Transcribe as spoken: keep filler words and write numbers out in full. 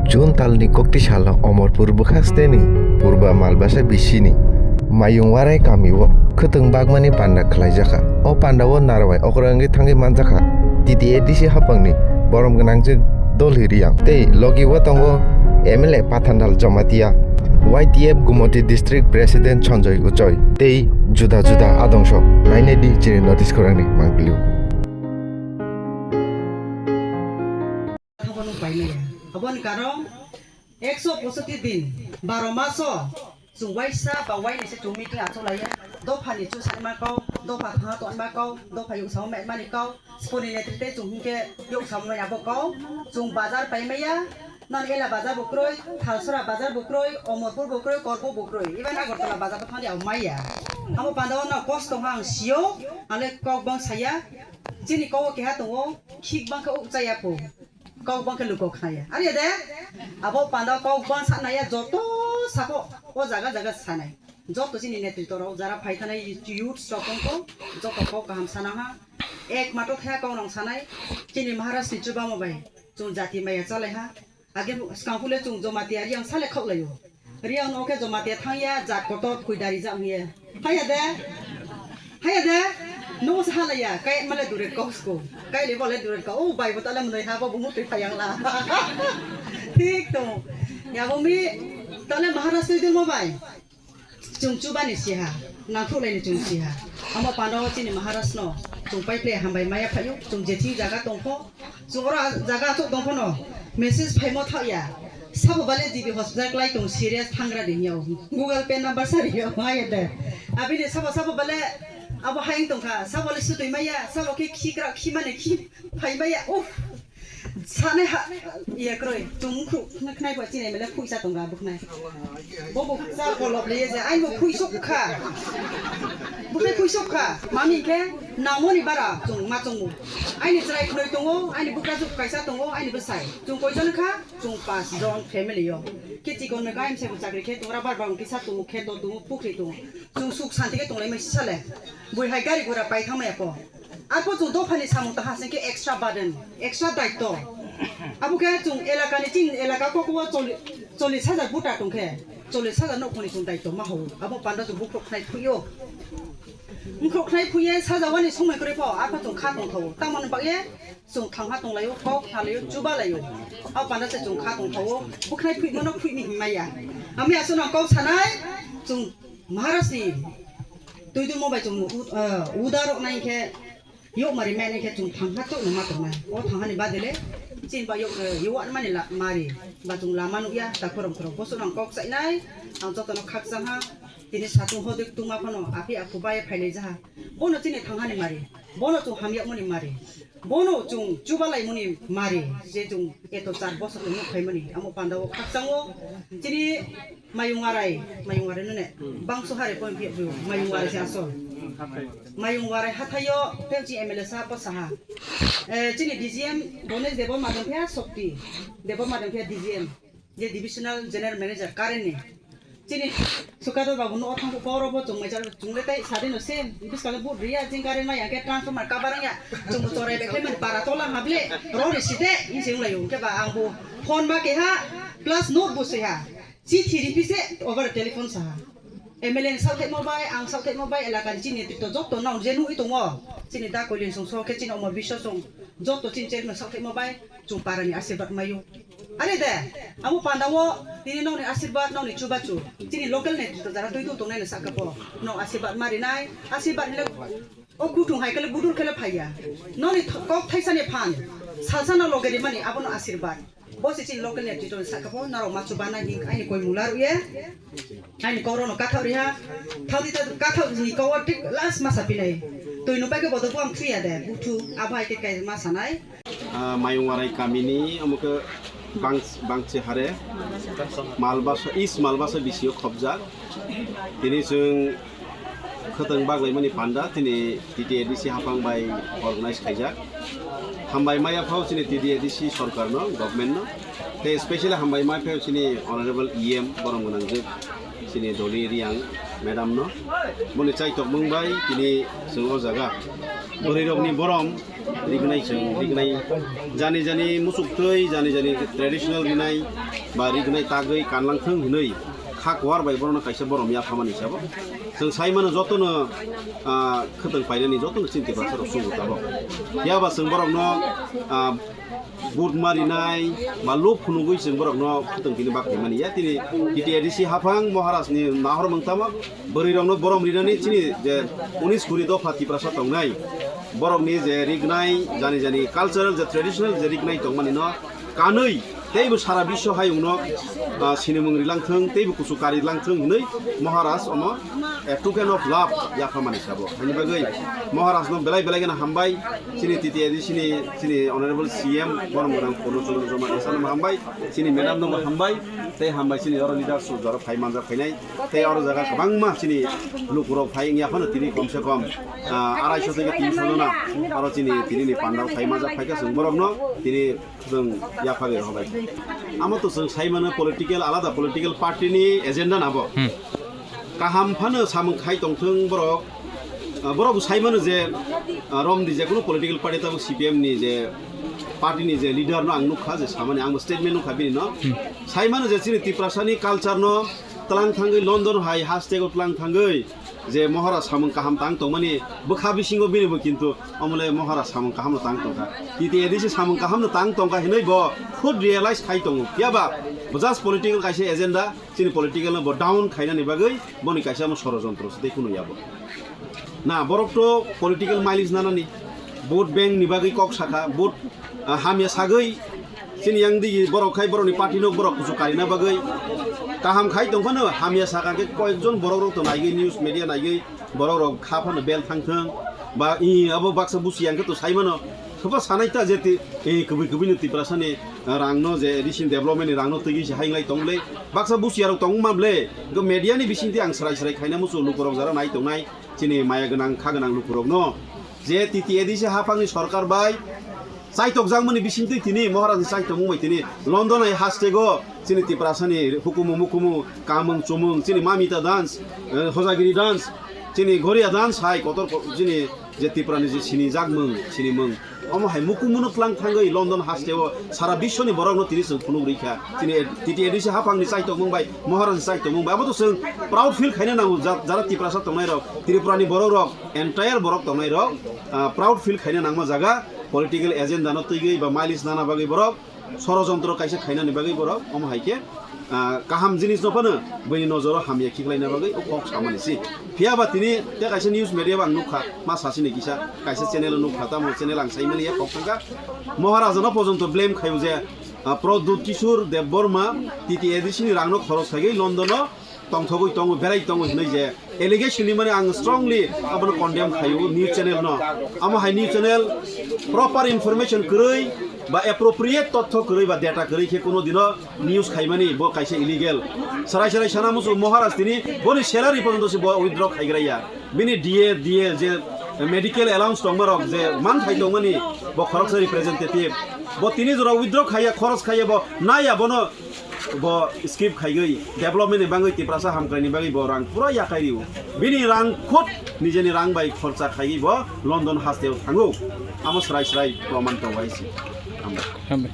June talni kokti salo Omorpur bwkhasteni Purba Malbasa bisini Mayung Warai kamio khwtwng bagmani panda khlaijakha. O pandao narwai okra wngwi thangwi manjakha T T A D C haphangni borom gwnangjwk Dolhi Riyang tei logi o tongo M L A Pathandal Jamatia, Y T F Gumoti District President Sanjoy Uchoi tei juda juda adongso. Nainai di chini notice khorangni mangpilio. Abono paimaya. Aboni karon ekso pochoti din, baro maso chwng waisa ba waini se chwng meeting achuk laiya. Dopha ni chu sanma kau, dopha thangma tonma kau, dopha yuk samo mani kau, sponi netri tei chwng hwnkhe yuk samo mani abo kau. Chwng bazar paimaya, non Ela bazar bo kwrwi, Thalsora bazar bo kwrwi, Omorpur bo kwrwi, Korbo bo kwrwi. Even Agartala bazar bo thangdi abo maya. Amo panda o no kosto wngkha ang sio, ale kok bang saya. Chini kok o keha tongo, khik bang khe uk chaya po. Kok bang khe luko khnaya. Are de? Abo panda kok bang sanaya joto sako o jaga jaga sanai. Joto chini netrito rok jara phai thanai youth rok wngkho, joto kok kaham sana ha. Ek mato thaya kok nang sanai. Chini Maharaj ni chubamo bai. Chwng jati maya chalai ha. Age skang phule chwng Jamatia Riyang sale khok laio. Riyang no khe Jamatia thangya jat kotor khuidari jak hiye. Haya de. Haya de. No sa halaya. Kai male duret kok sko. Kai le bole duret kok. O bai bo tale mwnoi ha bo bumu twi phayang la. Thik to. Ya bo mi tale Maharaj twi dil mo bai. Chwng chubani siha, nangkhuklaini chwng siha. Amo pandao chini Maharaj no chwng paiple hambai maya phaio, chwng jethi jaga tongkho, chwng oro jaga achuk tongkho no message phaimo thauya. Sabo bale G B hospital klai tong serious thangra di hiya. Google Pay number sari hiya maya de. Abini sabo sabo bale abo hayang tongkha, sabo le sutui maya, sabo khe khikra khimani khi phai maya. Uff. Sani ha, iya kroi, chwng khru, khna khnai bo chini mele phuisa tonga bukhnai. Bo bo sa kolop le je, ai bo phuisok kha. Bukhnai phuisok kha, mami khe nangmoni bara chwng ma chwngo. Aini chwrai khnoi tongo, aini bukra juk kaisa tongo, aini bwsai. Chwng koijon kha, chwng pas jon family yo. Khe chikon me gaim se bo chakri khe tongra bar bang kisa tongo, khe to tongo, pukhri tongo. Chwng suk santi khe tonglai mai sale. Bui hai gari gura pai thang maya ko. Arpor chwng dophani samung tangha sengkhe extra burden, extra daitto. Abo khe chwng elakani, chini elaka kok o choli-, chollish hajar voter tongkhe, chollish hajar nokhoni chwng daitto ma hao. Abo panda chwng bukhuk khnai phuio. Bukhuk khnai phuiye sajawani somoi kwrwi pho, arpor chwng kha tongthao. Tamoni bagwi chwng thangha tonglaio, kok khnalaio, chubalaio. Abo panda se chwng kha tongthao, bukhnai phuimano phuimi hinmaya. Ami aswk nang kok sanai, chwng Maharajni twi dulmo bai chwng u-, eh, uda rok nai khe, yok mari mai nai khe chwng thangha chok no ma tongnai. O thanghani badele chini ba yok, eh, yok mani la mari ba chwng lama nukya ta khorang khorang. Bosok nang kok chainai, ang jotono khakchangha, tini satung hodik tungma phano aphi akhu bai phailai jaha. Bono chini thanghani mari, bono chwng hamyakmani mari. Bono chwng chubalaimani mari, je chwng eto char bosor ni nuk phaimani, amo panda o khakchang o chini Mayung Warai, Mayung Warai nune bangso hare point phi phi Mayung Warai se asol. Mayung Warai hathaio tei chi M L A sa po saha. Eh, chini D G M Ganesh Debbarma dong phia Shakti Debbarma dong phia D G M. Je divisional general manager current ni. Chini Sukadar babu no thang ko ro bo chungmai jar chungle tai sadi no se biskang le but riya jing current ma ya ke transformer ka barang ya chung chorai be khlai man para tola hable ro ri site in se ung lai ung ke ba ang bo phone ma ke ha plus note bo se ha chithi ri pi se over telephone sa ha. M L A ni saothai mo bai ang saothai mo bai elaka ni chini to jotto no je nui tongo chini da koilin song so ke chini omo biswa song jotto chini chairman saothai mo bai chung para ni asirbat mayo. Are de, amo panda o tini nokni asirbat, nokni chubachu, chini local netrito jara twi tong tongnai no sakha po, nok asirbat ma rinai, asirbat hile o kutung hai kale budur kale phaiya. Nokni th-, kok thaisa ni phan, salsa no loge rimani abono asirbat. Bo se chini local netrito ni sakha po, norok ma chubanai hing aini koi mula ruye. Ani kok rokno kathok riha. Thodi ta kathok ni kok o tik last masa pinai. Twi no paike bodo buang thuya de. Buthu abo hai ke kai masa nai. Ah, Mayung Warai kamini omo ke Bang-, Bangchi Hare, Malbasa, East Malbasa bisio khobjak. Tini chwng khwtwng baglaimani panda tini T T A D C haphang bai organize khaijak. Hambai maya phao chini T T A D C sorkar no, government no. Tei specially hambai mai phai chini Honorable E M borom gwnangjwk chini Dolhi Riyang madam no. Boni chaitok mung bai tini chwng o jaga Bwrwirokni borom rignai chwng, rignai jani jani muchuk twi, jani jani traditional rinai ba rignai tagwi kanlang thwng hwnwi kha kuar bai borokno kaisa borom yaphamani sabo. Chwng sai mano jotono, ah, khwtwng painani jotono chini Tiprasarok sugo tabok. Phiya ba chwng borokno, ah, vote ma rinai ba lob phunugwi chwng borokno khwtwng tini bak phaimani ya. Tini T T A D C haphang Maharajni nahor mung tamo bwrwirokno borom rinani chini je unis kuri dopha Tiprasa tongnai, borokni je rignai jani jani cultural je traditional je rignai tongmani no kanwi teibo sara biswa hayungno, ah, sinimung rilangthwng teibo kuchuk kari langthwng hwnwi Maharaj omo a token of love yaphamani sabo. Haini bagwi Maharajno belai belai gana hambai, chini T T A D C ni chini Honorable C M borom gwnang Purno Chandra Joma Desano hambai, chini madam no hambai, tei hambai chini oro leaders jora phai manja phainai, tei oro jaga kwbangma chini lukurok phai wngya phano tini komse kom, ah, arai so theke tin so jona oro chini tini ni pandao phai manja phaikha chwng borokno tini Chwng yaphagwi rw bai. Amo to chwng sai mano political, alada political party ni agenda nabo. Hmm. Kaham phano samung khai tongthwng borok. Ah, borok bo sai mano je, ah, romdi je kuno political party tabuk C P M ni je party ni je leader no ang nukha je samani ang bo statement nukha bini no. Hmm. Sai mano je chini Tiprasa ni culture no tlang thangwi London hai haste go tlang thangwi je Maharaj samung kaham tang tongmani bwkha bisingo bini bo kintu omole Maharaj samung kaham no tang tongkha. T T A D C samung kaham no tang tongkha hinwi bo khud realize khai tongo. Phiya ba bo just political kaisa agenda, chini political no bo down khainani bagwi boni kaisa mo sorojontro se tei kuno yabo. Na borok to political mileage nanani, vote bank ni bagwi kok sakha, vote, ah, hamya sagwi chini yang di borok khai borok ni party no borok kuchuk karina bagwi kaham khai tong phano hamya sakha khe koyek jon borok rok to naigwi news media naigwi borok rok kha phano bel thang thang ba i abo baksa busi yang khe to sai mano. Soba sanai ta je ti, eh, kubui kubui no Tiprasa ni, ah, rang no je recent development ni rang no twi se hainglai tong le baksa busi arok tong ma ble go media ni bising ti ang srai srai khaina musu lukurok jara nai tongnai. Chini maya gwnang, kha gwnang lukurokno je T T A D C haphangni sorkar bai chaitokjakmani bisingtwi tini Maharajni chaitokmung bai tini London hai hastego chini Tiprasani hukumu mukumu kamung chumung chini Mamita dance, eh, Hojagiri dance, chini Goria dance hai kotor ko-, chini je Tiprani je sinijakmung, sinimung. Omo hai mukumuno tlang thangwi London hasteo sara biswni borokno tini chwng phunuk rikha. Chini T T A D C haphangni chaitokmung bai, Maharajni chaitokmung bai. Abo to chwng proud feel khaina nango, ja-, jara Tiprasa tongnairok, Tripurani borokrok, entire borok tongnairok, ah, proud feel khaina nangma jaga, political agenda no twigwi ba mileage nana bagwi borok sorojontro kaisa khainani bagwi borok omo hai khe, ah, kaham jinis no phano buini nojoro hamya khiklaina bagwi o kok samani si. Phiya ba tini tei kaisa news media bo ang nukha, ma sasini kisa kaisa channel o nukha, tamo channel ang saimani ya kok thangkha. Maharajano pojonto blame khaio je, ah, Pradyut Kishore Debbarma T T A D C ni rangno khoros khaigwi London o tongthogwi tongo, berai tongo hinwi je allegation ni mani ang strongly abono condemn khaio news channel no. Amo hai news channel proper information kwrwi ba appropriate totho kwrwi ba data kwrwi khe kuno dino news khaimani bo kaisa illegal. Sarai sarai sana musu Maharaj tini boni salary porjonto se bo withdraw khaigraya. Bini D A, D A je medical allowance tongmarok je man khai tongmani bo khoroksa representative. Bo tini jora withdraw khaiya, khoros khaiya bo naya bono bo skip khaigwi development ni bagwi Tiprasa hamkraini bagwi bo rang pura yakai rio. Bini rang khud nijeni rang bai khorcha khaigwi bo London hasteo thango. Amo srai srai proman tong bai si. Hambai. Hambai.